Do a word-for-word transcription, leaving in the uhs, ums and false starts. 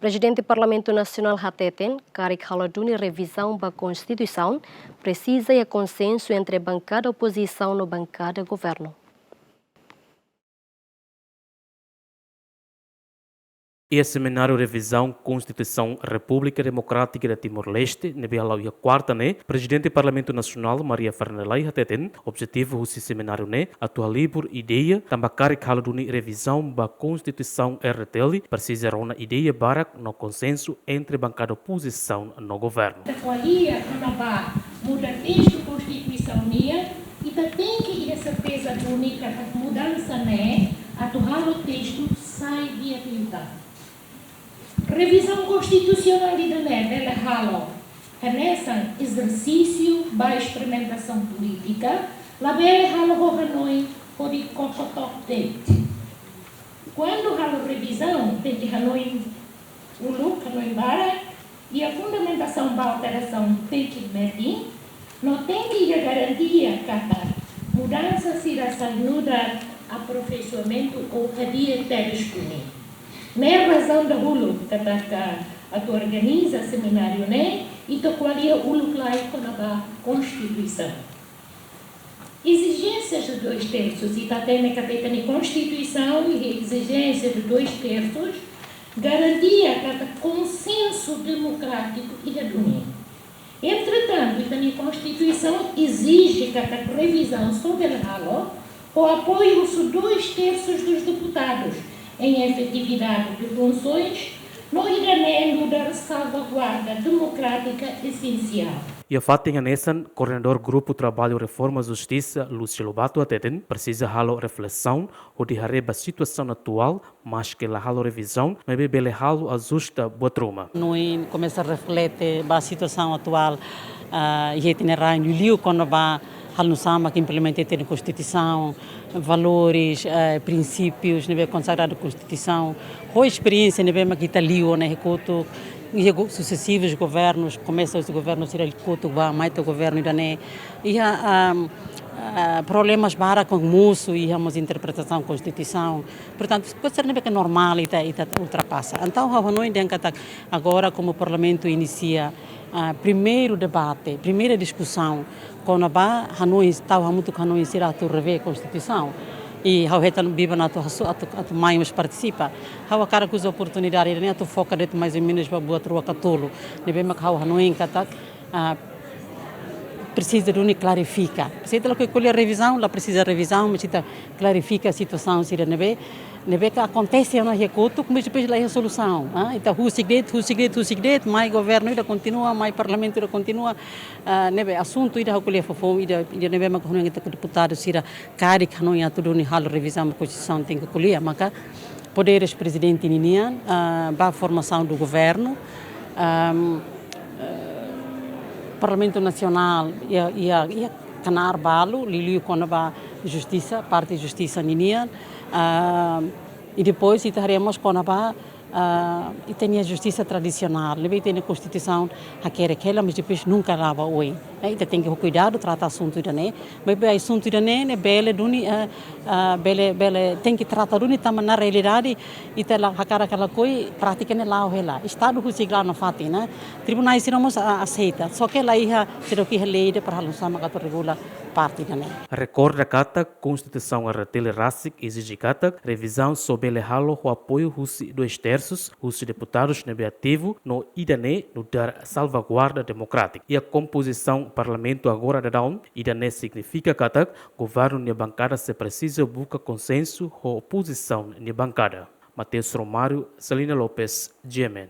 Prezidente Parlamentu Nasionál hateten, karik halo duni revizaun ba Konstituisaun, presiza iha konsensu entre bankada opozisaun no bankada governu. Iha semináriu revizaun Konstituisaun Repúblika Demokrátika de Timor-Leste, ne'ebé hala'o iha kuarta ne'e, Prezidente Parlamentu Nasionál Maria Fernanda Lay hateten, objetivu husi semináriu ne'e atu halibur ideia, tanba karik halo duni revizaun ba Konstituisaun R T L, presiza rona ideia barak no konsensu entre bankada opozisaun no governu. Ita ko'alia kona-ba muda testu Konstituisaun nian, ita tenke iha serteza duni katak mudansa ne'e atu halo testu sai di'ak liután. Revizaun konstitusionál ida-ne'e bele halo hanesan ezersísiu ba esperimentasaun polítika, labele halo ho hanoin hodi koko took de'it. Kuandu halo revizaun, tenke hanoin uluk, hanoin barak, iha fundamentasaun ba alterasaun tenke metin, no tenke iha garantia katak mudansa sira sai nu'udar aperfeisoamentu ou hadi'a tebes duni. Ne'e razaun dahuluk katak atu organiza semináriu ne'e, ita ko'alia uluk lai kona-ba Konstituisaun. Ezijénsias de dois terços, ita hatene katak ita-nia Konstituisaun iha ezijénsia de dois terços, garantia katak konsensu demokrátiku iha duni. Entretantu, ita-nia Konstituisaun ezije katak revizaun só bele halo ho apoiu husi dois terços dos deputados em efetividade de funções, no ida-ne'e nu'udar salvaguarda demokrátika esensiál. Iha fatin hanesan, koordenadór Grupu Traballu Reforma Justisa, Lúcio Lobato hateten, presiza halo reflesaun hodi haree ba situasaun atuál, maske la halo revizaun, maibé bele halo ajusta buat ruma. Hanoin komesa reflete ba situasaun atuál, ah, iha ita-nia rain, liuliu kona-ba halo nu'usá mak implementa ita-nia Konstituisaun, valores, eh, prinsípius ne'ebé konsagradu Konstituisaun, ho esperiénsia ne'ebé mak ita liu ona iha kotuk, iha go-, susesivus governus, komesa husi governu sira kotuk ba mai to'o governu ida-ne'e, iha, ah, ah, problemas barak kona-ba mosu iha mós interpretasaun Konstituisaun. Portantu, koisa ne'ebé ke normál ita, ita ultrapasa. Entaun, ha'u hanoin dehan katak agora komu Parlamentu inisia, ah, primeiru debate, primeira diskusaun kona-ba hanoin, tau hamutuk hanoin sira atu revee Konstituisaun. I ha'u hetan biban atu hasu-, atu, atu mai mós partisipa. Ha'u hakarak uza oportunidade ne'e atu foka de'it mais ou menus ba buat rua ka tolu ne'ebé mak ha'u hanoin katak, ah, presiza duni klarifika. Se ita lakohi ko'alia revizaun, la presiza revizaun, mas ita klarifika situasaun sira ne'ebé, ne'ebé ke akontese ona iha kotuk, mas depois la iha solusaun, ah, ita husik de'it, husik de'it, husik de'it, mai governu ida kontinua, mai parlamentu ida kontinua, ah, ne'ebé asuntu ida ha'u ko'alia foufoun, ida, ida ne'ebé mak hanoin ita-nia deputadu sira karik hanoin atu duni halo revizaun ba Konstituisaun tenke ko'alia, maka poderes prezidente ninian, ah, ba formasaun do governu, ahm, eh, Parlamentu Nasionál iha, iha, iha knaar balu, liuliu kona-ba justisa, parte justisa ninian, ah, i depois ita haree mós kona-ba, ah, ita-nia justisa tradisionál, ne'ebé ita-nia Konstituisaun hakerek hela, mas depois nunka la'o ba oin. Eh, ita tenke ho kuidadu trata asuntu ida-ne'e, maibé asuntu ida-ne'e, ne'e bele duni, eh, ah, bele, bele tenke trata duni tanba na realidade, ita la hakarak ka lakohi, prátika ne'e la'o hela. Estadu husik la'o nafatin, ne'e. Tribunais sira mós a-, aseita. Só ke la iha, sira ke iha lei ida para halo nu'usá mak atu regula parte ida-ne'e. Rekorda katak Konstituisaun R T L rasik ezije katak revizaun só bele halo ho apoiu husi dois terços husi deputadus ne'ebé ativu, no ida-ne'e nu'udar salvaguarda demokrátika. Iha kompozisaun Parlamentu agora daudaun, ida-ne'e signifika katak governu nia bankada sei presiza buka konsensu ho opozisaun nia bankada. Mateus Romário, Celina Lopes, G M N.